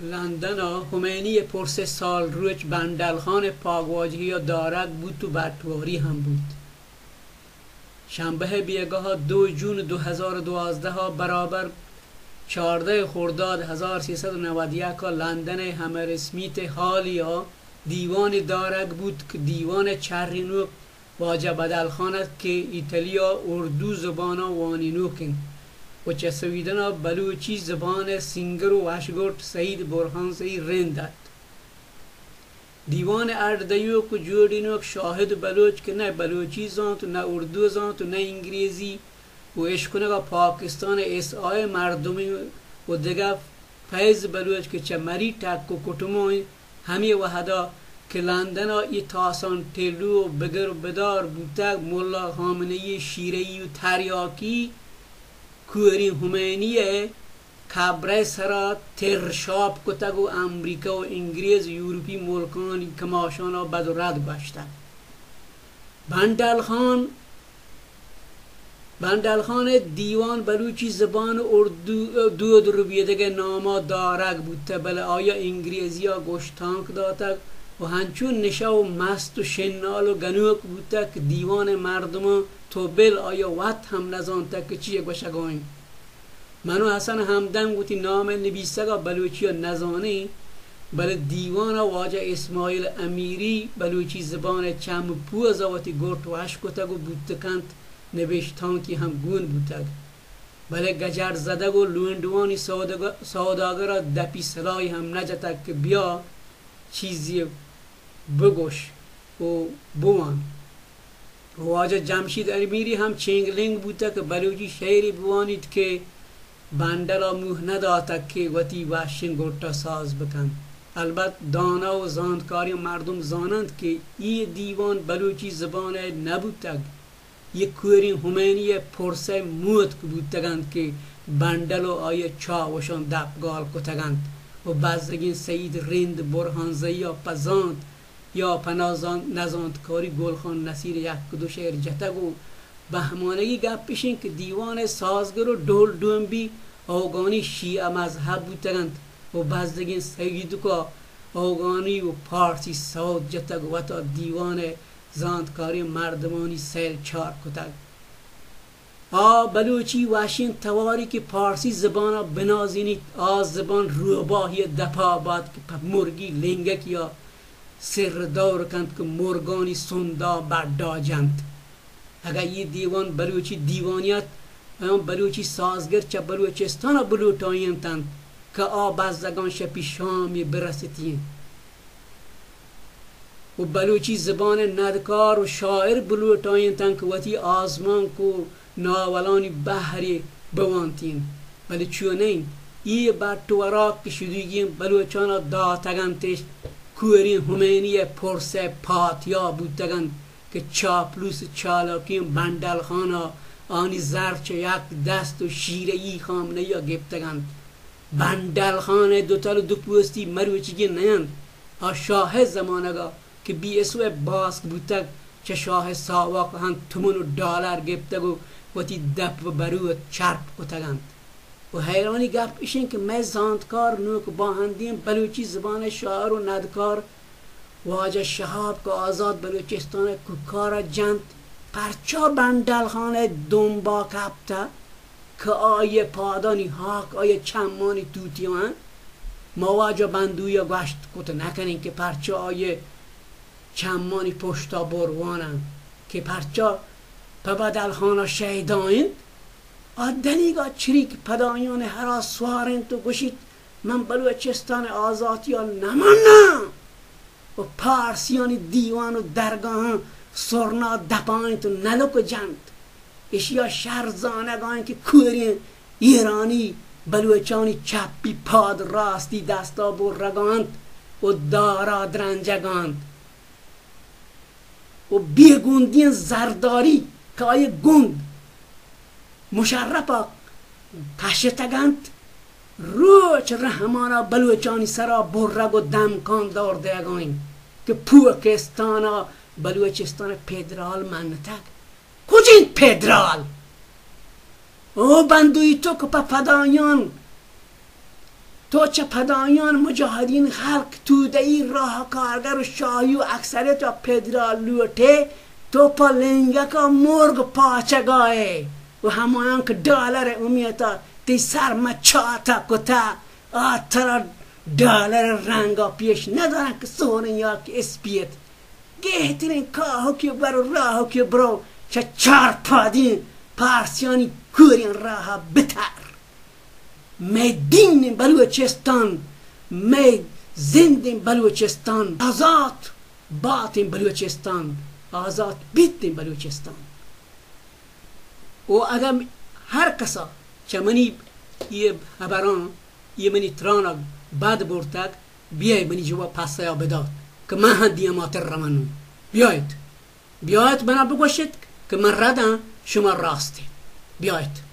لندن ءَ ہمینی ءِ پرس ءِ سالروچ بنڈل خان ءِ پاگواجہی ءَ دارگ بوت ءُ بٹواری ہم بوت۔ شنبہ ءِ بیگاہ ءَ دو جون دو ہزار ءُ دوازدہ ءَ برابر چاردہ خرداد ہزار سیصد ءُ نود ءُ یک ءَ لندن ءِ ہمر اسمیت ءِ ہالے ءَ دیوانے دارگ بوت کہ دیوان ءِ چرینوک واجہ بدل خان ات کہ ایتالیا اردو زبان ءَ وانینوک انت ءُ چہ سویڈن ءَ بلوچی زبان ءِ سینگر ءُ وشگٹ سعید برہان زئی رند ات۔ دیوان ءِ اڈ دئیوک ءُ جوڑینوک شاہد بلوچ کہ نہ بلوچی زانت ءُ نہ اردو زانت ءُ نہ انگریزی ءُ اشکنگ ءَ پاکستان ءِ ایس آئی مردمے ءُ دگہ فیض بلوچ کہ چہ مری ٹک ءُ کٹماں انت، ہمے وہدا کہ لندن ءَ اے تاسان ٹیلو ءُ بگر ءُ بدار بوتگ، ملا خامنہ ای ءِ شیرئی ءُ تریاکی کوریں ہمینی ءِ کبر ءِ سرا تر شاپ کتگ ءُ امریکہ ءُ انگریز ءُ یورپی ملکانی کماشان ءَ بد ءُ رد گوشتگ۔ بنڈل خان، بنڈل خان ءِ دیوان بلوچی زبان ءُ اردو ءِ دود ءُ ربیدگ ءِ نام ءَ دارگ بوتگ، بلے آئی ءَ انگریزی ءَ گوشتانک داتگ ءُ ہنچو نشہ ءُ مست ءُ شنال ءُ گنوک بوتگ کہ دیوان ءِ مردماں تو بل آئی ءَ وت ہم نزانتگ کہ چی ءَ گوشگ ءَ انت۔ من ءُ حسن ہمدم وتی نام ءِ نبیسگ ءَ بلوچی ءَ نزانیں، بلے دیوان ءَ واجہ اسماعیل امیری بلوچی زبان ءِ چم ءُ پوز ءَ وتی گٹ وش کتگ ءُ بوت کنت نبشتانکی ہم گون بوتگ۔ بلے گجر زدگ ءُ لونڈوانی سودگ-، سوداگر ءَ دپی سلاہے ہم نہ جتگ کہ بیا چیزے بگوش ءُ بوان۔ واجہ جمشید امیری ہم چینگلنگ بوتگ کہ بلوچی شعرے بوانیت کہ بنڈل ءَ موہ نہ داتگ کہ وتی وشیں گٹ ءَ ساز بکنت۔ البت دانا ءُ زانتکاریں مردم زاننت کہ اے دیوان بلوچی زبان ءِ نہ بوتگ، اے کوریں ہمینی ءِ پرس ءِ موتک بوتگ انت کہ بنڈل ءُ آئی ءِ چاوشاں دپ گال کتگ انت ءُ بزگیں سعید رند برہان زئی ءَ پہ زانت یا پہ نزان-، نزانتکاری گل خان نصیر ءَ یک دو شعر جتگ ءُ بہمانگی گپ اش انت کہ دیوان ءِ سازگر ءُ ڈول ڈومبی اوگانی شیعہ مذہب بوتگ انت ءُ بزگیں سیدک ءَ اوگانی ءُ پارسی سوت جتگ، وتا دیوان ءِ زانتکاریں مردمانی سیل چار کتگ۔ آ بلوچی وشیں توارے کہ پارسی زبان ءَ بنازینیت، آ زبان روباہی ءِ دپ ءَ بات کہ پہ مرگی لنگکی ءَ سر دور کنت کہ مرگانی سندا بڈا جنت۔ اگاں اے دیوان بلوچی دیوانے ات، آیاں بلوچی سازگر چہ بلوچستان ءَ بلوٹائینتنت کہ آ بزگاں شپی شامی برستیں۔ ءُ بلوچی زبان ءِ ندکار ءُ شاعر بلوٹائینتنت کہ وتی آزمانک ءُ ناولانی بہرے بوانتیں، بلے چو نہ انت۔ اے بٹ ءُ وراک کہ شدیگیں بلوچان ءَ داتگ انت اش، کوریں ہمینی ءِ پرس ءِ پاتیاب بوتگ انت کہ چاپلوس چالاکیں بنڈل خان ءَ آنی زر چہ یک دست ءُ شیرئی خامنہ ای ءَ گپتگ انت۔ بنڈل خان ءِ دوتل ءُ دوپوستی مروچیگیں نہ انت۔ آ شاہ ءِ زمانگ ءَ کہ بی ایس او ءِ باسک بوتگ، چہ شاہ ءِ ساواک ءَ ہم تومن ءُ ڈالر گپتگ ءُ وتی دپ ءُ بروت چرپ کتگ انت۔ ءُ حیرانی گپ اش انت کہ مئے زانتکار، نوک باہندیں بلوچی زبان ءِ شاعر ءُ ندکار واجہ شہاب کہ آزات بلوچستان ءِ کوکار ءَ جنت، پرچا بنڈل خان ءِ دمب ءَ کپتہ؟ کہ آئی ءِ پادانی ہاک آئی ءِ چمانی توتی ءَ انت۔ ما واجہ بندوی ءَ گوشت کت نہ کنیں کہ پرچا آئی ءِ چمانی پشت ءَ بروان انت، کہ پرچا پہ بدل خان ءَ شیدا انت۔ آ دنیگا چریک پدایان ءِ ہرا سوار انت ءُ گوشیت، من بلوچستان ءِ آزاتی ءَ نہ مناں۔ ءُ پارسیانی دیوان ءُ درگاہاں سرنا دپائینت ءُ نلک جنت۔ اشیا شر زانگ ءَ انت کہ کوریں ایرانی بلوچانی چپی پاد راستی دستا برگ ءَ انت ءُ دارا درنجگ ءَ انت۔ ءُ بے گندیں زرداری کہ آئی گند مشرف ءَ کشتگ انت، روچ رحمان ءَ بلوچانی سرا برگ ءُ دمکان دور دئیگ ءَ انت کہ پوکستان ءَ بلوچستان ءِ پدرال منتگ۔ کجیں پدرال؟ او بندوی، تو کہ پہ پدایان تو چہ پدایان مجاہدین خلق تودئی راہ کارگر و شاہی و اکثریت و پدرال لوٹے، تو پہ لنگکا مرگ پاچگائے و ہمایان کہ ڈالر امیتا تی سر مچاتا کتا، آ ترا ڈالر رنگا پیش ندارن کہ سورن یا کہ اسپیت۔ گہترین کاہکی بر و راہکی برو، چہ چار پادین پارسیانی کورین راہا بتر۔ مئے دین بلوچستان، مئے زندیں بلوچستان، آزات باتیں بلوچستان، آزات بیتیں بلوچستان۔ و اگاں ہر کسا چہ منی یہ ہبراں، یہ منی ترانگ بد برتگ، بیائے منی جواب پسیا بدات کہ من ہم دیما تر روانوں۔ بیایت، بیایت منا بگوشت کہ من رداں، شما راست ات۔ بیایت۔